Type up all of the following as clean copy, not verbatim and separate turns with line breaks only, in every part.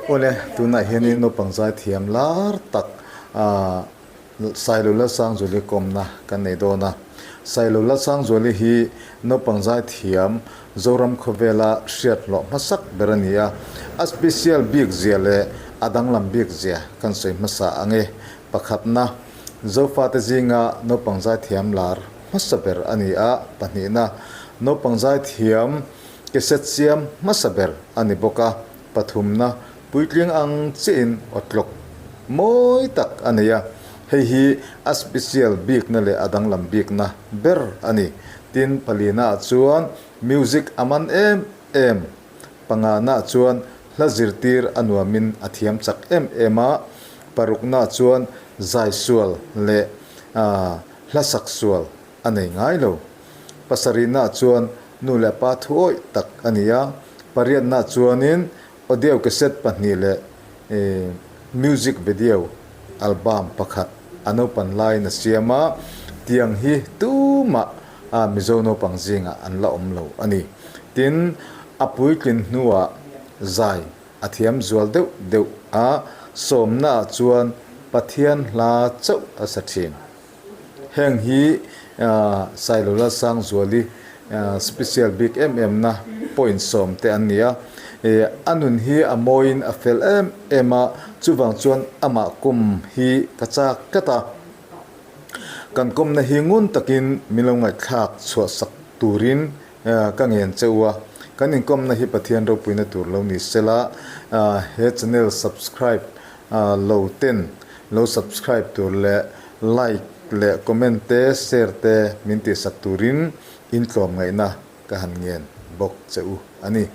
Awle, tunah hianin naupang zaithiam lar tak Sailo Lalsangzuali kawmna kan nei dawn a. Sailo Lalsangzuali hi naupang zaithiam Zoram khawvela hriat hlawh hmasak ber a ni a. A special bik zia leh a danglam bik zia kan sawi hmasa ang e. Pakhatna, Zofate zinga naupang zaithiam lar hmasa ber a ni a. Pahnihna, naupang zaithiam ke set siam hmasa ber a ni bawk a. Pathumna, puitling ang chiahin awtlawk mawi tak a nei a, hei hi a special bikna leh a danglam bikna ber a ni. Tin, palinaah chuan music a man em em. Panganaah chuan hla zirtir a nuamin a thiam chak em em a, paruknaah chuan zai sual leh hla sak sual a nei ngai lo. Pasarihnaah chuan nu leh pa thuawih tak a ni a, pariatnaah chuanin audio cassette pahnih leh music video album pakhat a naupan laiin a siam a, tiang hi tumah Mizo naupang zingah an la awm lo a ni. Tin, a puitlin hnuah zai a thiam zual deuh deuh a, sawmnaah chuan Pathian hla chauh a sa thin. Heng hi Sailola Sangzuali special bik em em na point sawm te an ni a. A nun hi a mawiin a fel em em a, chuvang chuan amah kum hi ka chak tlat a. Kan kawmna hi ngun takin min lo ngaihthlak chhuah sak turin ka ngen che u a. Kan inkawmna hi Pathian ropuina tur lo ni sela, he channel subscribe lo ten lo subscribe tur leh like leh comment te share te min tihsak turin intlawm ngaihna ka han ngen bawk che u a ni.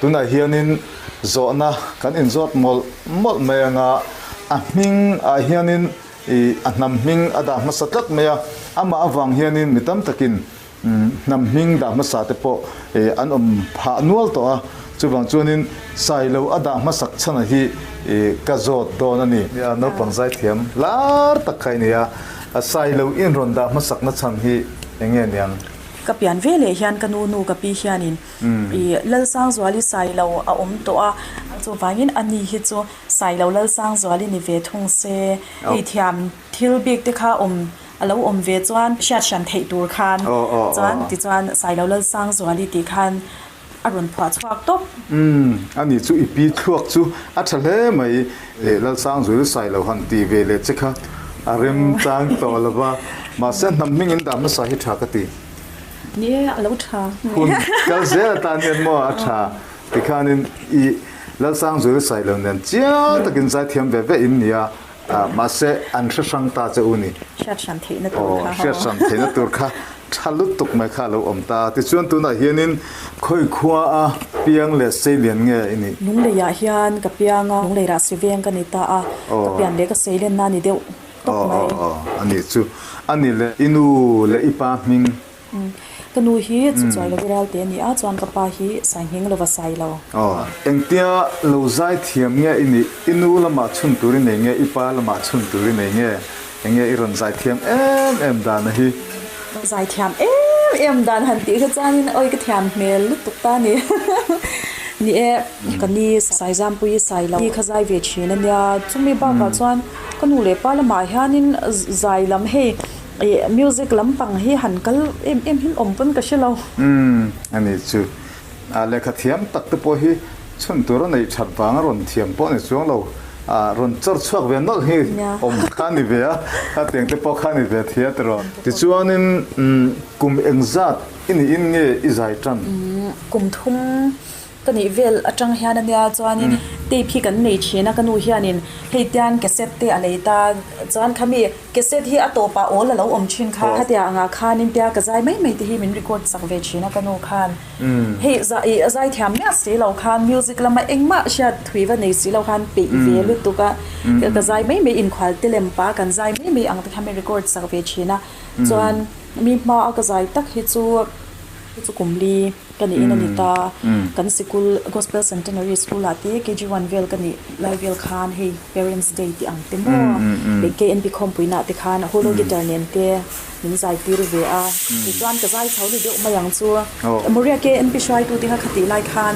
Tunah hianin zawhna kan inzawt mawlh mawlh mai anga a hming ah hianin ih a hnam hming a dah hmasa tlat mai a, amah avang hianin mi tam takin hnam hming dah hmasa te pawh ih an awm phah nual tawh a, chuvang chuanin Sailo a dah hmasak chhana hi ih ka zawt dawn a ni. Nia naupang zaithiam lar tak kha i ni a, Sailo in rawn dah hmasakna chhan hi eng nge niang?
Ka pian ve leh hian ka nu nu ka pi hianin I Lalsangzuali Sailo a awm tawh a, chuvangin a ni hi chu Sailo Lalsangzuali ni ve thung se, hei thiam thil bik te kha awm a lo awm ve chuan hriat hran theih tur khan chuan tichuan Sailo Lalsangzuali tih khan a rawn phuah chhuak tawp.
Umm, a ni chu i pi thluak chu a tha hle mai. Lalsangzuali Sailo han ti ve leh che kha a remchang tawh lo va, mahse hnam hming in dah hmasa hi tha ka ti.
Ni e, a lo tha.
Hun kal zel atan hian maw a tha tikhanin i Lalsangzuala Sailo nen chiang takin zaithiam ve ve in nia, mahse an hre hrang ta che u ni.
Hriat hran theihna tur kha.
Aw, hriat hran theihna tur kha tha lutuk mai kha a lo awm ta. Tichuan tunah hianin khawi khua a piang leh seilian nge i nih?
Lungleiah hian ka piang a, Lungleirah Siveng ka ni ta a, ka pian leh ka seilenna ni deuh.
Aw aw aw a nih chu. A ni le i nu leh i pa hming.
Ka nu hi Chuchuai Lovi Ralte a ni a, chuan ka pa hi Sainghing Lova Sailo.
Aw engtia lo zai thiam nge i nih? I nu lamah chhun tur i nei nge i pa lamah chhun tur i nei nge? Enge i rawn zai thiam em em dan a hi?
Zai thiam em em dan han tih kha chuanin awi ka thiam hmel lutuk ta a ni. Ni e, ka ni Saizampuii Sailo hi kha zai ve thin a nia, chumi bakah chuan Ka nu leh pa lamah hianin zai lam hei ih music lampang hi han kal em em hian awm pawn ka hre lo.
Umm a ni chu. A lehkha thiam tak te pawh hi chhun tur a neih that vang a rawn thiam pawh a ni chuang lo. A rawn chawr chhuak ve nawlh hi awm kha a ni ve a, khatiang te pawh kha a ni ve thei a tiraw. Tichuanin kum engzat i niin nge i zai tan?
Kum thum Ka nih vel atang hian ania chuanin tape hi kan nei thin a ka nu hianin hei tian cassette te a lei ta chuan khami cassette hi a tawpah awl a lo awm thin kha khatia angah khanin tia ka zai mai mai te hi min record sak ve thin a ka nu khan hei ih a zai thiam miah si lo khan music lama engmah hriat thui va nei si lo khan peih ve lutuk a ka zai mai mai inkhual te lem pah kan zai mai mai ang te khan min record sak ve thin a chuan mi hma a ka zai tak hi chu chu kum li. Ka nih in a ni ta. Kan sikul Gospel Centenary School ah te KG one vel ka nih lai vel khan hei Parents Day tih ang te maw leh KNP khawmpuina te khan holo guitar nen te min zai tir ve a. Tichuan ka zai chho ni deuh mai ang chu. Moria KNP hruaitu te kha khatih lai khan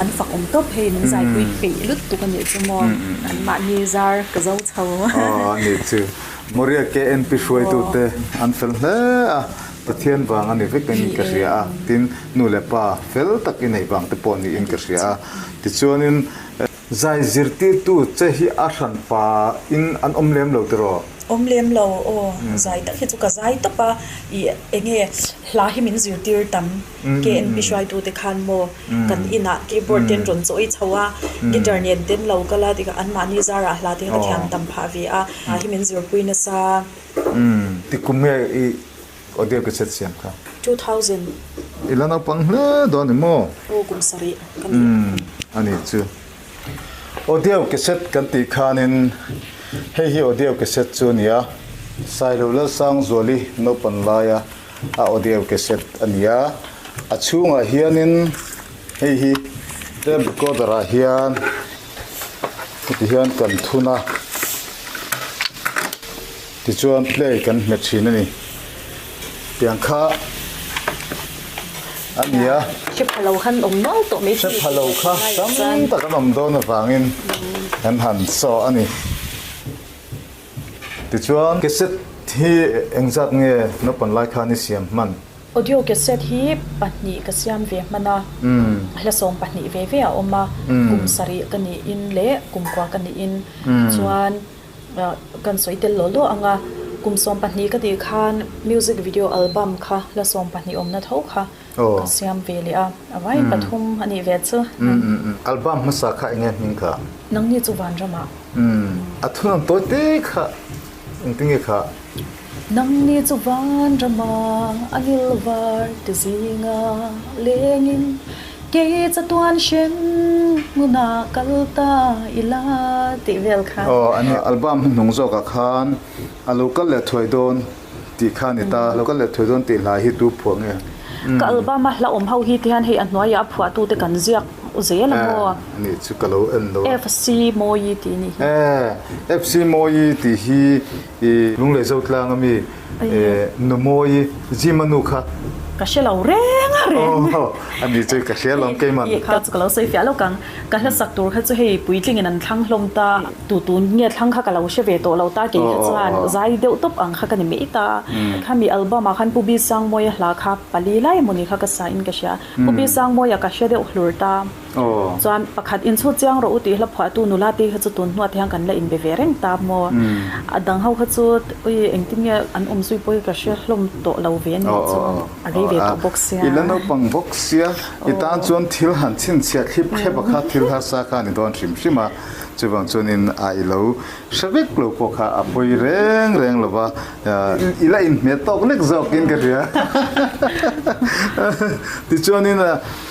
An fak awm tawp hei min zaipui peih lutuk a nih chu maw an mahni zar ka zo chho.
Aw a nih chu. Moria KNP hruaitute an fel hle a, Pathian vang a ni vek in ka hria a, tin nu leh pa fel tak i neih vang te pawh niin ka hria a. Tichuanin zai zirtirtu che hi a hran pa in an awm lem lo tiraw?
Awm lem lo aw, zai tak hi chu ka zai tawp a, ih enge hla hi min zirtir tam. KNP hruaitute khan maw kan inah keyboard te an rawn chawi chho a, guitar nen te an lo kal a, tikah anmahni zarah hla te kha ka thiam tam phah ve a, hla hi min zirpui nasa.
Ti kum nge i audio cassette siam kha?
2000.
I la naupang hle dawn ni maw?
Aw kum sarih ka ni.
A nih chu. Audio cassette kan tih khanin hei hi audio cassette chu a ni a, Sailo Lalsangzuali naupan laia A audio cassette a ni a, a chhungah hianin hei hi tape recorder ah hian heti hian kan thun a, tichuan play kan hmet thin a ni. Tiang kha a ni a.
Hre pha lo khan awm nual tawh mai
Hre pha lo kha tam tak an awm dawn avangin kan han saw a ni. Tichuan, cassette hi engzat nge naupang lai khan i siam hman?
Audio cassette hi pahnih ka siam ve hman a, hla 20 ve ve a awm a, kum sarih ka niin leh kum kua ka niin chuan kan sawi tel law law ang a, kum 12 ka tih khan music video album kha hla 20 awmna tho kha ka siam ve leh a, a vai pathum a nih ve chu.
Album hmasa kha enge hming kha?
Nangni chu Vanramah.
A thunawn tawi te kha engtin nge kha?
Nangni chu Vanrama a ngil var ti zinga lengin kei chatuan hrem hmunah kal ta ila tih vel kha.
Aw a ni, album hnuhnung zawkah khan a lo kal leh thuai dawn tih kha a ni ta, a lo kal leh thuai dawn tih hla hi tu phuah nge?
Ka album a hla awm ho hi tihian hei a hnuaiah a phuahtute kan ziak zel a maw?
Eh, nih chu ka lo en lo a.
FC Mawi tih nih
hi. Eh, FC Mawi tih hi i Lunglei Zotlang ami Nu Mawi Jima nu kha.
Ka hre lo reng a reng.
Aw, a nih chu ka hria lawm keiman.
Kha chu ka lo sawi fiah lawk ang. Ka hla sak tur kha chu hei puitlingin an thlang hlawm ta. Tu tun nge thlang kha ka lo hre ve tawh lo ta kei kha chuan zai deuh tawp ang kha ka ni mai ta. Khami album ah khan Pu Bi Sangmawia hla kha pali lai emawni kha ka sa in ka hria. Pu Bi Sangmawia ka hre deuh hlur ta. Chuan pakhat inchhut chiang rawh u tih hla phuahtu nula te kha chu tun hnuah te hian kan la inbe ve reng ta maw. A dang ho kha chu ui engtin nge an awm zui pawh hi ka hre hlawm tawh lo ve a nih chu a rei ve tawh bawk sia.
I la naupang bawk sia i tan chuan thil han chhinchhiah thlip thlep a kha thil harsa kha a ni dawn hrim hrim a. Chuvang chuanin a i lo hre vek lo pawh kha a pawi reng reng lo va, i la inhmeh tawk lek zawkin ka hria. Tichuanin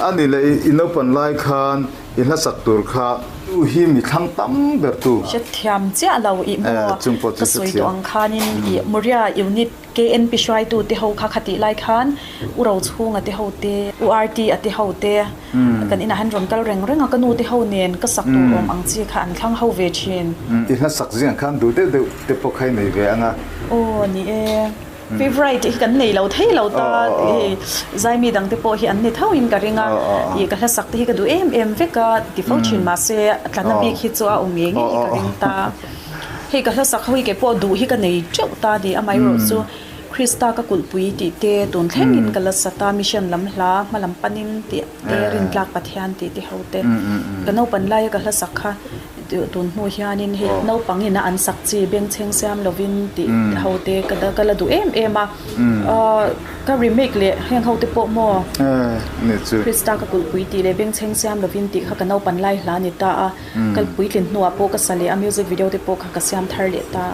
a ni leh i naupan lai khan i hlasak tur kha tu hi mi thlang tam ber tu.
Hrethiam chiah lo i maw ka sawi tawh ang khanin i Moria unit KNP hruaitu te ho kha khatih lai khan U Rochhunga te ho te, U RT a te ho te kan inah hian rawn kal reng reng a, ka nu te ho nen ka sak tur awm ang chi kha an thlang ho ve thin.
I hla sak zingah khan duh deuh deuh te pawh kha i nei ve ang a.
Aw ni e, favourite hi kan nei lo thei lo ta, hei zaimi dang te pawh hi an ni tho in ka ring a, ih ka hla sak te hi ka duh em em vek a ti fo thin mahse a tlana bik hi chu a awm ngei ngei hi ka ring ta. Hei ka hlasak ho hi kei pawh duh hi ka nei teuh ta ni amaherawh chu Krista ka kulhpui tih te tun thlengin ka la sat a, mission lam hla hma lam panin tih te rintlak Pathian tih te ho te ka naupan laia ka hlasak kha tun hnu hianin hei naupang ina an sak chi bengchheng siam lovin tih ho te ka la duh em em a. Ka remake leh heng ho te pawh maw? Krista ka kulhpui tih leh bengchheng siam lovin tih kha ka naupan lai hla a ni ta a. Ka puitlin hnuah pawh ka sa leh a, music video te pawh kha ka siam thar leh ta.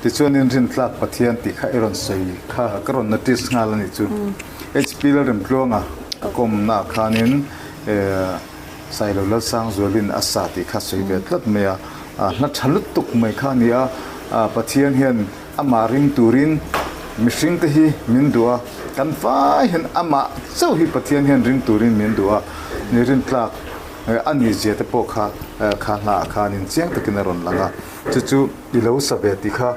Tichuanin rintlak Pathian tih kha i rawn sawi kha ka rawn notice nghal a nih chu. HP Lalremtluanga ka kawmna ah khanin Sailo Lalsangzualin a sa tih kha sawi ve tlat mai a, hla tha lutuk mai kha a ni a, Pathian hian amah ring turin mihring te hi min duh a, kan vai hian amah chauh hi Pathian hian ring turin min duh a, ni rintlak. a ni zia te pawh kha kha hlaah khanin chiang takin a rawn lang a, chu chu i lo sa ve tih kha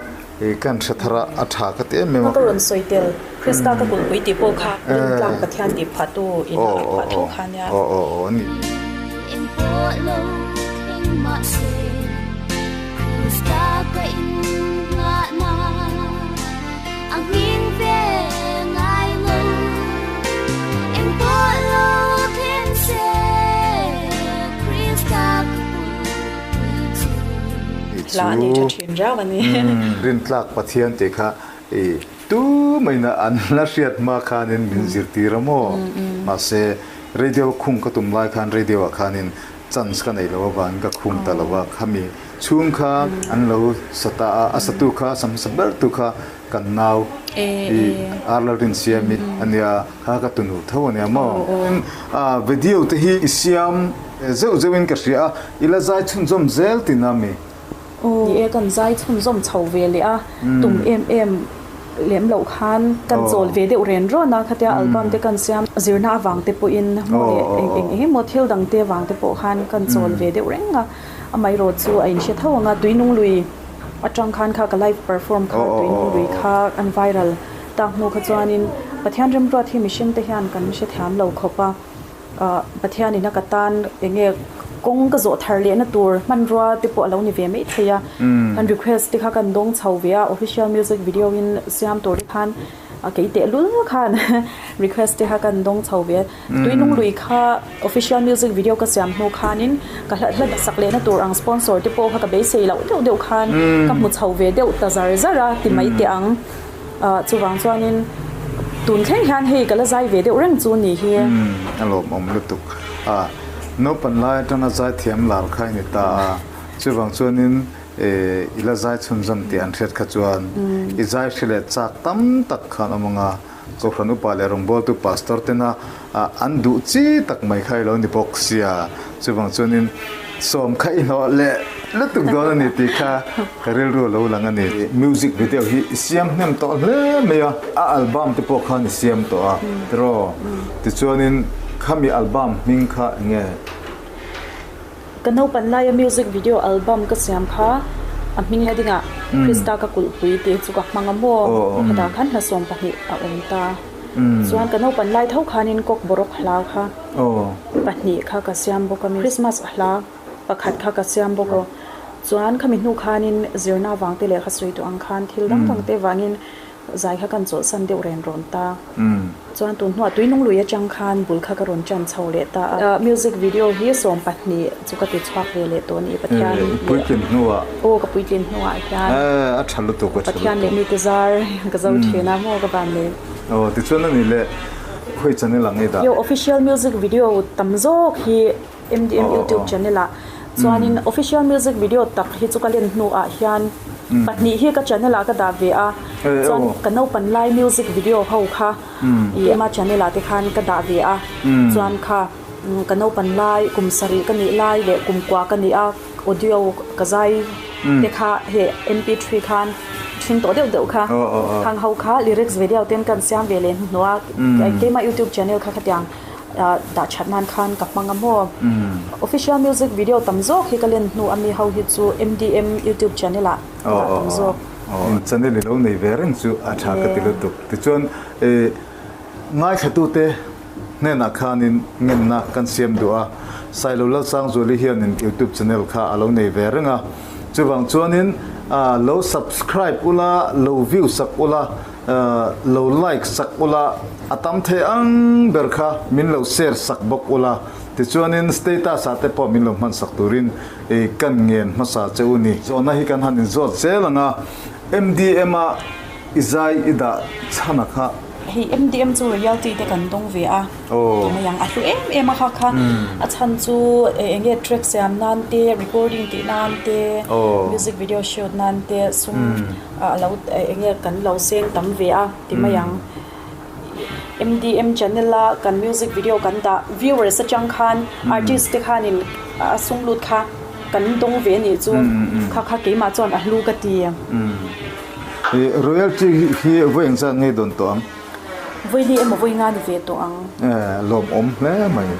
kan hre thar a, a tha ka ti em em a.
Ka rawn sawi tel, Krista ka kulhpui tih pawh kha Rintlak Pathian tih phahtu in a phah tho kha nia.
Aw aw aw a ni.
Eng pawh lo thleng mahse Krista ka innghahna a nghing ve ngai lo. Eng pawh lo thleng se Krista ka kulhpui chu.
Hla a nei tha thin riau a ni.
Rintlak Pathian tih kha i Tu maina an la hriat hma khanin min zirtir a maw? Mahse, radio khung ka tum lai khan radio ah khanin chance ka neih loh avangin ka khung ta lo a, khami chhung kha an lo sa ta a, a satu kha a sa hmasa ber tu kha kan nau i Arlalrin Siami a nia, kha ka tunu tho a nia maw? Video te hi i siam zeuh zeuhin ka hria a, i la zai chhunzawm zel tina mi?
Ni e, kan zai chhunzawm chho ve leh a, tum em em lem loh khan kan chawl ve deuh ren rawn a, khatia album te kan siam zirna avang te pawhin maw leh eng eng eng emaw thil dang te avang te pawh khan kan chawl ve deuh reng a, amaherawh chu a inhre tho ang a, Tuinung lui atang khan kha ka live perform kha Tuinung lui kha an viral tak hnu kha chuanin Pathian remruat hi mihring te hian kan hrethiam lo khawp a. Pathianin a ka tan eng nge kawng ka zawh thar lehna tur hmanrua te pawh a lo ni ve mai thei a, kan request te kha kan dawng chho ve a, official music video in siam tur te khan kei tehlul khan request te kha kan dawng chho ve a, Tuinung lui kha official music video ka siam hnu khanin ka hla hla sak lehna tur ang sponsor te pawh kha ka beisei loh deuh deuh khan ka hmu chho ve deuh ta zar zar a ti mai teh ang. Chuvang chuanin tun thleng hian hei ka la zai ve deuh reng chu ni hi.
Umm a lawmawm lutuk a, naupan lai atanga zai thiam lar kha i ni ta a, chuvang chuanin i la zai chhunzawm tih an hriat kha chuan i zai hri leh chak tam tak khan awm ang a, Kohhran upa leh rawngbawltu pastor tena an duh chi tak mai kha i lo ni bawk sia, chuvang chuanin sawm kha i hlawh leh lutuk dawn a ni tih kha ka rilru a lo lang a ni. Music video hi i siam hnem tawh hle mai a, a album te pawh khan i siam tawh a tiraw? Tichuanin khami album hming kha eng nge?
Ka naupan laia music video album ka siam kha a hming heading ah Krista ka kulhpui tih chu ka hmang a maw? Khatah khan hla 12 a awm ta. Chuan ka naupan lai tho khanin Kok Borok hla kha pahnih kha ka siam bawk a, Christmas hla pakhat kha ka siam bawk a. Chuan khami hnu khanin zirna vang te leh kha sawi tawh ang khan thil dang dang te vangin Zai kha kan chawlhsan deuh ren rawn ta. Chuan tun hnuah Tuinung lui atang khan bul kha ka rawn ṭan chho leh ta a. Music video hi 12 chu ka ti chhuak ve leh tawh a ni Pathian leh.
I puitlin hnuah.
Aw ka puitlin hnuah hian.
A ṭha lutuk a ṭha lutuk.
Pathian leh mite zar ka zo ṭhin a maw ka van nei.
Aw tichuan a ni le khawi channel ang i dah.
Yo official music video tam zawk hi MDM YouTube channel ah chuanin official music video tak hi chu ka len hnuah hian pahnih hi ka channel ah ka dah ve a chuan ka naupan lai music video ho kha ih ema channel ah te khan ka dah ve a chuan kha ka naupan lai kum sarih ka nih lai leh kum kua ka nih a audio ka zai te kha hei mp3 khan then tawh deuh deuh kha khang ho kha lyrics video ten kan siam ve leh hnuhnawh a keimah youtube channel kha khatiang. Dah that nan khan ka hmang a maw? Official music video tam zawk hi ka len hnu a mi ho hi chu MDM YouTube channel ah ka dah tam zawk.
Channel i lo nei ve reng chu a tha ka ti lutuk. Tichuan ngaithlatute hnenah khanin ngenna kan siam duh a, Sailo Lalsangzuali hianin YouTube channel kha a lo nei ve reng a, chuvang chuanin lo subscribe ula, lo view sak ula, Lo like sak ula, a tam thei ang ber kha min lo share sak bawk ula, tichuanin status ah te pawh min lo hman sak turin kan ngen hmasa che u ni. Zawhna hi kan han inzawt zel ang a, MDM a i zai i dah chhan a kha.
Hei MDM chu royalty te kan dawng ve a, ti mai ang, a hlu em em a kha kha, a chhan chu eng nge track siam nan te, recording tih nan te, music video shoot nan te sum a lo eng nge kan lo seng tam ve a ti mai ang. MDM channel a kan music video kan dah viewers atang khan artist te khanin a sum lut kha kan dawng ve anih chu kha kha keimah chuan a hlu ka ti.
Royalty hi vawi engzat ngei dawn tawh ang?
Vawi ni emaw vawi nga ni ve tawh ang.
Lawmawm hle mai.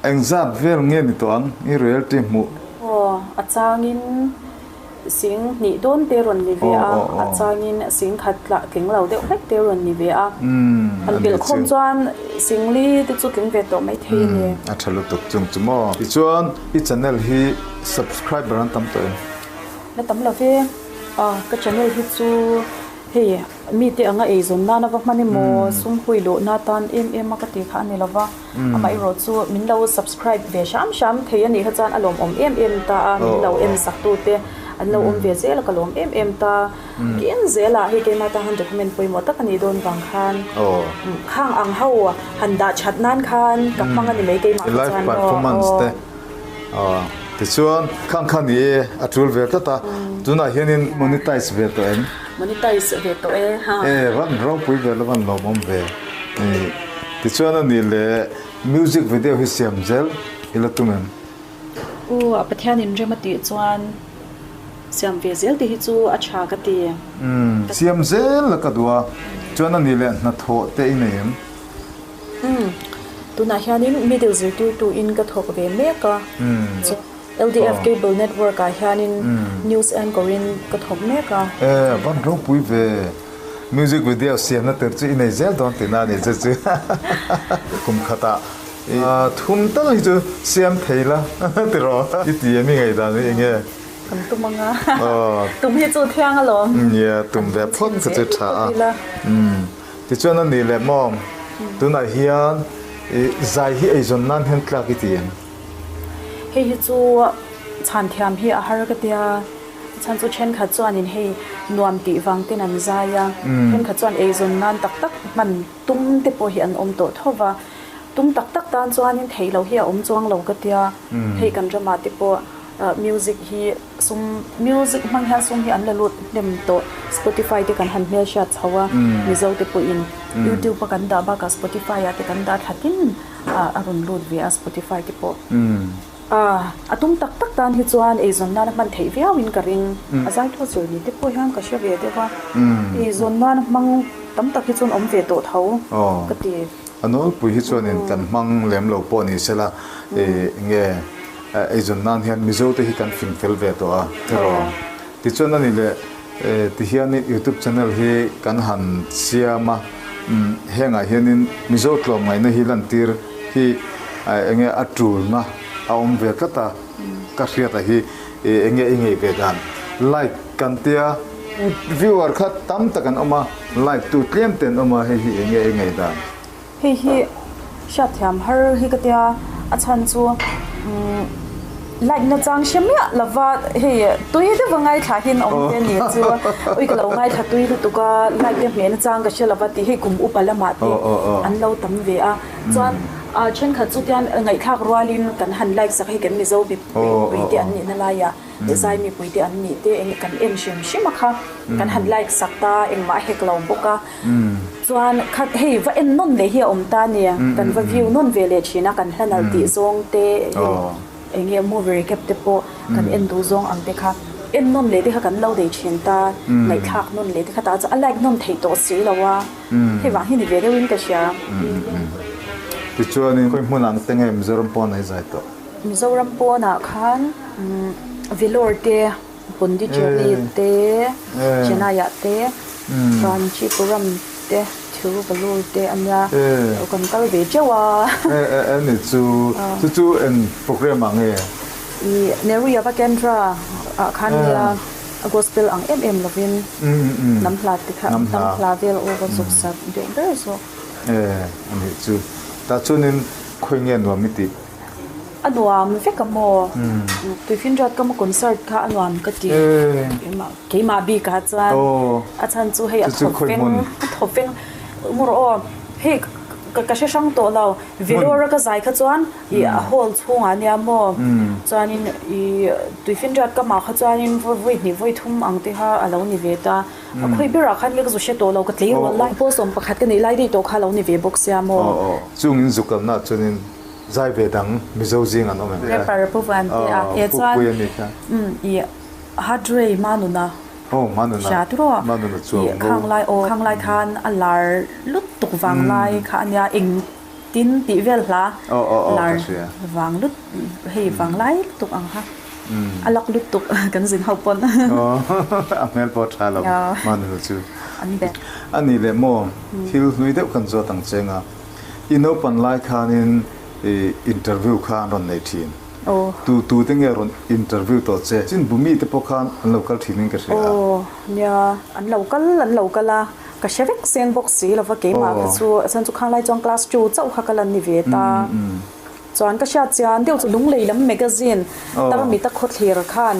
Engzat vel nge ni tawh ang i royalty hmuh?
Aw, a changin sing hnih dawn te rawn ni ve a, a changin sing khat tlah tling lo deuh hlek te rawn ni ve a. Han pilh khawm chuan sing li te chu tling ve tawh mai thei a ni.
A tha lutuk chung chu maw? Tichuan i channel hi subscriber an tam tawh em?
La tam lo ve. Ka channel hi chu hei mite anga eizawn nana va hman emaw sum hui luhna atan em em a ka tih kha a ni lo va. Amaherawh chu min lo subscribe ve hram hram thei a nih kha chuan a lawmawm em em ta a, min lo en sak tu te an lo awm ve zel a ka lawm em em ta. Ken zel ah hei keimah tan han document pawimawh tak a nih dawn vang khan khang ang ho han dah that nan khan ka hmang a ni mai keimah kha
Live
chuan aw
performance te
aw.
Tichuan khang kha ni e a tul ve tlat a, tunah hianin monetize ve tawh em?
Monetize ve tawh e ha.
E van ropui ve la van lawmawm ve. Tichuan a nih leh music video hi siam zel i la tum em?
U, a Pathian in rem a tih chuan siam ve zel te hi chu a tha ka ti.
Umm, siam zel la ka duh a, chuan a nih leh hnathawh te i nei em?
Umm, tunah hianin middle zirtirtu in ka thawk ve mek a, chuan LDF Cable Network ah hianin news anchor in ka thawk mek a.
E, van ropui ve. Music video siamna tur chu i nei zel dawn tihna a ni chu chu kum khatah i thum tal hi chu siam thei la ti rawh i ti em i ngaihdan hi enge?
Kan tum anga tum hi chu thiang alawm.
Nia tum ve phawt kha chu tha a. Tichuan a nih leh maw tunah hian i zai hi eizawn nan hian tlak i ti em?
Hei hi chu chhan thiam hi a har ka tia. Chhan chu thenkhat chuanin hei nuam tih vang ten an zai a, thenkhat chuan eizawn nan tak tak hman tum te pawh hi an awm tawh tho va. Tum tak tak tan chuanin theih loh hi a awm chuang lo ka tia, hei kan ramah te pawh music hi sum music hmang hian sum hi an la lut hnem tawh. Spotify te kan han hmelhriat chho a, Mizo te pawhin YouTube a kan dah bakah Spotify ah te kan dah thla tin a rawn lut ve a Spotify te pawh. A, a tum tak tak tan hi chuan eizawn nana hman theih viauin ka ring. A zaithaw zir ni te pawh hian ka hre ve deuh a, eizawn nana hmang tam tak hi chuan awm ve tawh tho ka ti.
A nawlpui hi chuanin kan hmang lem lo pawh ni sela, enge eizawn nan hian Mizo te hi kan fing fel ve tawh a tiraw. Tichuan a ni leh tihianin YouTube channel hi kan han siam a, hengah hianin Mizo tlawmngaihna hi lantir hi enge a tulna a awm ve tlat a, ka hriat a hi enge i ngei ve dan. Like kan tia viewer kha tam tak an awm a, like tu tlem te an awm a, hei hi enge i ngei dan.
Hei hi hriatthiam har hi ka tia, a chhan chu like nachang hre miah lova hei tui deuh a ngaithla hian awm te ni chu ui ka lo ngaithla tui lutuk a like te hmeh nachang ka hre lova tih hei kum upa lamah te an lo tam ve a chuan thenkhat chu tian ngaihthlak rualin kan han like sak hei kan Mizo mipui te an nihna laiah zai mipui te an nih te eng kan en hrim hrim a kha kan han like sak ta engmah a hek lo bawk a. Chuan kha hei va en nawn leh hi a awm ta a nia, kan va view nawn ve leh thin a, kan hla nalh tih zawng te hei eng nge movie recap te pawh kan en duh zawng ang te kha en nawn leh te kha kan lo nei thin ta, ngaihthlak nawn leh te kha tah chuan a like nawn theih tawh si lo a, hei vang hi ni ve deuhin ka hria.
Tichuanin khawi hmun ang te nge Mizoram pawnah i zai tawh?
Mizoram pawnah khan Vellore te. Pondicherry te, Chennai ah te, Kanchipuram te, Thiruvalur te a nia, kan kal ve teuh a.
E ni chu, chu chu eng program ah nge?
I Nehru Yuva Kendra ah khan nia gospel ang em em lovin hnam hla te kha, hnam hla vel aw ka zuk sak deuh ber zawk.
E a nih chu, tah chuanin khawi nge nuam i tih?
A nuam vek a maw? Tuifinriat ka maw concert kha a nuam ka ti. Keimah keimah bik ah chuan a chhan chu hei a thaw veng a thaw veng ngur aw hei ka ka hre hrang tawh lo Vellore a ka zai kha chuan ih a hall chhungah ania maw chuanin ih Tuifinriat ka mah kha chuanin vawi hnih vawi thum ang te kha a lo ni ve ta a khawi berah khan nge ka zu hre tawh lo ka tleirawl lai pawl 11 ka nih lai daih tawh kha a lo ni ve bawk sia maw.
Chung in zu kalna chuanin Zai ve dang Mizo zing an awm em?
Rapper Pu Van te a he chuan i Hadrey Manuna hria tiraw i khang lai aw khang lai khan a lar lutuk vang lai kha ania eng Tin tih vel hla lar vang lut hei vang lai lutuk ang kha a lak lutuk kan zin ho pawn.
A hmel pawh tha lo Manunu chu. A nih leh maw thil hlui deuh kan zawt ang cheng a, i naupan lai khanin i interview kha an rawn nei thin. Tu tu te nge rawn interview tawh che? Chin Bumi te pawh khan an lo kal thin in ka hria a.
Aw nia an lo kal an lo kal a. Ka hre vek seng bawk si lova keimah kha chu a chhan chu khanglai chuan class two chauh kha ka lan ni ve ta. Chuan ka hriat chian deuh chu Lunglei lam magazine Tarmita khawthlir khan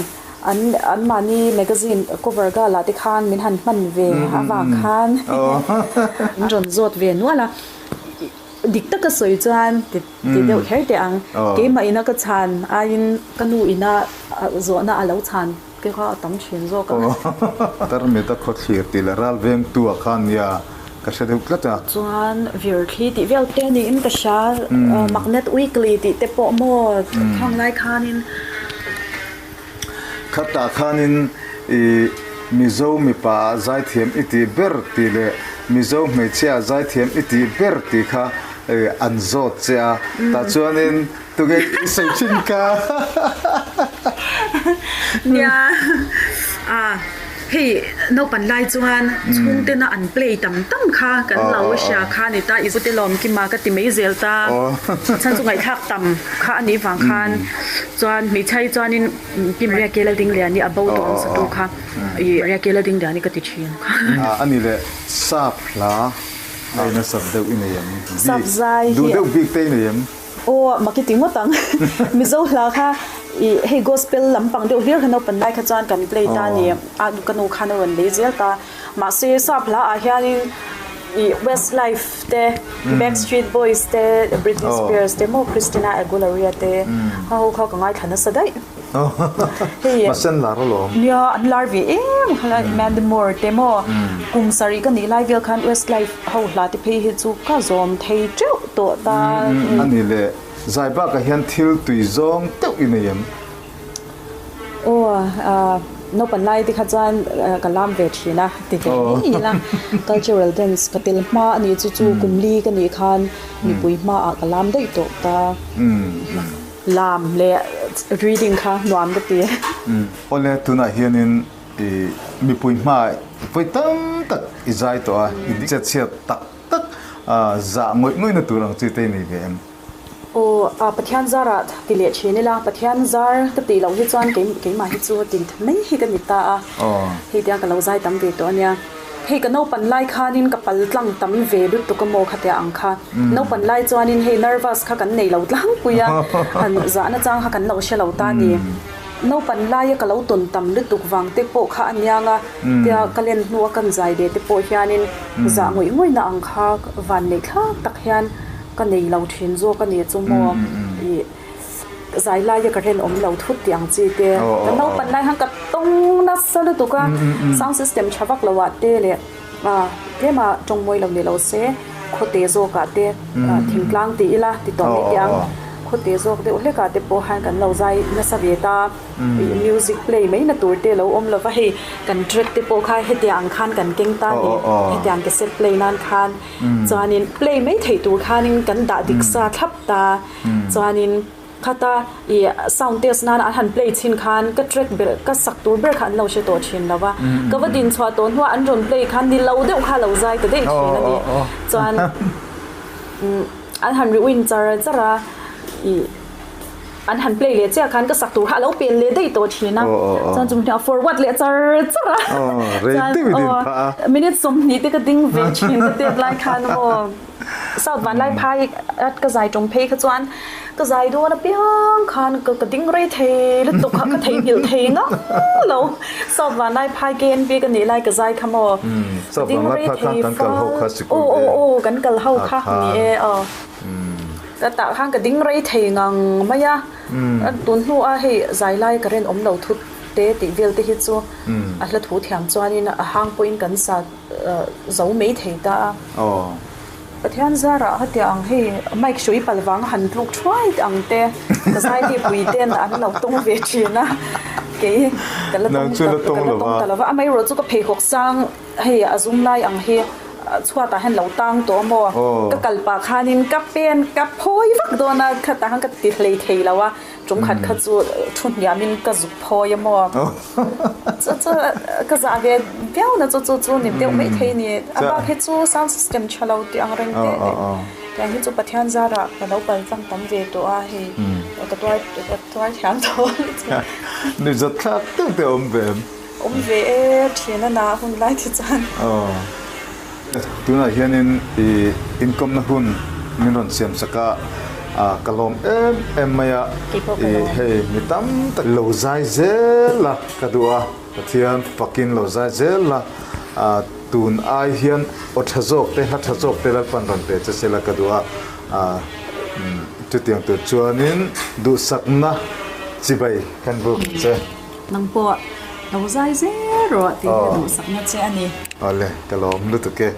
an anmahni magazine cover gal ah te khan min han hman ve avang khan min rawn zawt ve nual a. Dik taka sawi chuan ti deuh kher teh ang. Keimah ina ka chhan aiin ka nu ina zawhna a lo chhan. Te kha a tam thin zawk a.
Tarmita khawthlir tih leh ral vengtu ah khan nia ka hre deuh tlat a.
Chuan virthli tih vel te niin ka hria Magnet Weekly tih te pawh maw khang lai khanin.
Khatah khanin i Mizo mipa ah zaithiam i tih ber tih leh Mizo hmeichhia ah zaithiam i tih ber tih kha an zawt che a. Tah chuanin Tunge i sawi thin ka?
Nia, a hei naupan lai chuan chhungtena an play tam tam kha kan lo hria kha a ni ta, i pute lawm kima ka ti mai zel ta, chhan chu ngaihthlak tam kha a nih vang khan chuan hmeichhia hi chuanin Pi Maria Kela Dingliani a bo tawh ang satu kha i Maria Kela Dingliani ka ti thin.
A ni leh sap hla a nasat deuh i nei em? Bik, duh deuh bik te i nei em?
Aw mak i ti ngawt ang. Mizo hla kha i hei gospel lampang deuh hlir kha naupan lai kha chuan kan play ta a ni a, ka nu khan a rawn lei zel ta. Mahse sap hla ah hianin i Westlife te, Backstreet Boys te, Britney Spears te maw Christina Aguilera te ho kha ka ngaithla nasa daih.
Hei Masen lar alawm.
Nia an lar ve em kha lai Mandy Moore te maw kum sarih ka nih lai vel khan Westlife ho hla te phei hi chu ka zawm thei teuh tawh ta.
A ni le, zai bakah hian thil tui zawng teuh i nei em?
Aw naupan lai te kha chuan ka lam ve thin a ti ve mai ila cultural dance ka tel hma a nih chu chu kum li ka nih khan mipui hmaah ka lam daih tawh ta. Lam leh reading kha nuam ka ti.
Awle tunah hianin i mipui hma vawi tam tak i zai tawh a, i chet chhiat tak tak zah ngawih ngawihna tur ang chi te i nei ve em?
Aw, a Pathian zarah ti leh thin ila, Pathian zar ka tih loh hi chuan keimah hi chu tin mai hi ka ni ta a, hei tiang ka lo zai tam ve tawh a nia. Hei ka naupan lai khanin ka pal tlang tam ve lutuk a maw khatia ang kha. Naupan lai chuanin hei nervous kha kan nei lo tlangpui a, han zahna chang kha kan lo hre lo ta ni. Naupan laia ka lo tawn tam lutuk vang te pawh kha a niang a, tia ka len hnua kan zai ve te pawh hianin zah ngawih ngawihna ang kha van neih thlak tak hian ka nei lo thin zawk a ni chu maw. Ih. Zai laia ka rinawm lo thut tih ang chi te ka naupan lai khan ka tawng nasa lutuk a, sound system tha vak lo ah te leh tlema tawng mawi lo ni lo se khawte zawk ah te thingtlang ti ila ti tawh mai teh ang khawte zawk deuh hlek ah te pawh khan kan lo zai nasa ve ta music play mai na tur te lo awm lo va hei kan track te pawh kha hetiang ang khan kan keng ta ni hetiang cassette play nan khan chuanin play mai theih tur khanin kan dah dik sa thlap ta. Chuanin khata i sound test nana an han play chhin khan ka track ber ka sak tur ber kha an lo hre tawh thin lo va, ka va din chhuah tawh hnuah an rawn play khan ni lo deuh kha lo zai ta daih thin a ni. Chuan an han rewind char char a, i an han play leh chiah khan ka sak tur kha a lo pen leh daih tawh thin a, chuan chumi hnuah forward leh char char a, chuan aw minute 20 te ka ding ve thin ka tep lai khan maw. South Vanlaiphai at ka zai tawng phei kha chuan ka zai dawn apiang khan ka ka ding rei thei lutuk kha ka theihnghilh thei ngang lo. South Vanlaiphai KNP ka nih lai ka zai kha maw ka ding rei thei fal aw aw aw kan kal ho kha ni e aw ka tah khan ka ding rei thei ngang mai a tun hnu a hei zai lai ka rinawm lo thut te tih vel te hi chu a hla thu thiam chuanin a hang pawhin kan sa zo mai thei ta a. Pathian zarah hetiang ang hei mic hrui pal vanga han tluk thuai te ang te ka zai mi pui ten an lo tawng ve thin a kei ka la tawng ta ka la tawng ta lova amaherawhchu ka pheikhawk sang hei a zum lai ang hi. Chhuatah hian lo tang tawh a maw? Ka kal pah khanin ka pen ka phawi vak dawn a, khatah khan ka ti hlei thei lo a, tum khat kha chu thu hniamin ka zuk phawi a maw? Chu chu ka zah ve viau na chu chu chu ni deuh mai thei a ni. A bak hi chu sound system tha lo tih ang reng te tiang hi chu Pathian zarah ka lo kal tlang tam ve tawh a, hei ka tuar ka tuar thiam tawh a.
Nuihzat thlak deuh te a awm ve em?
Awm ve e, thian a na hun lai te chuan.
Aw. Tunah hianin i inkawmna hun min rawn siam sak a, ka lawm em em mai a. I hei mi tam tak lo zai zel a ka duh a, Pathian fakin lo zai zel a, tun ai hian aw tha zawk te, hla tha zawk te Lalpan rawn pe che sela ka duh a. Chutiang tur chuanin duhsakna chibai kan buk che.
Nang pawh lo zai zel rawh tih hi duhsakna che a ni.
Awle, ka lawm lutuk e.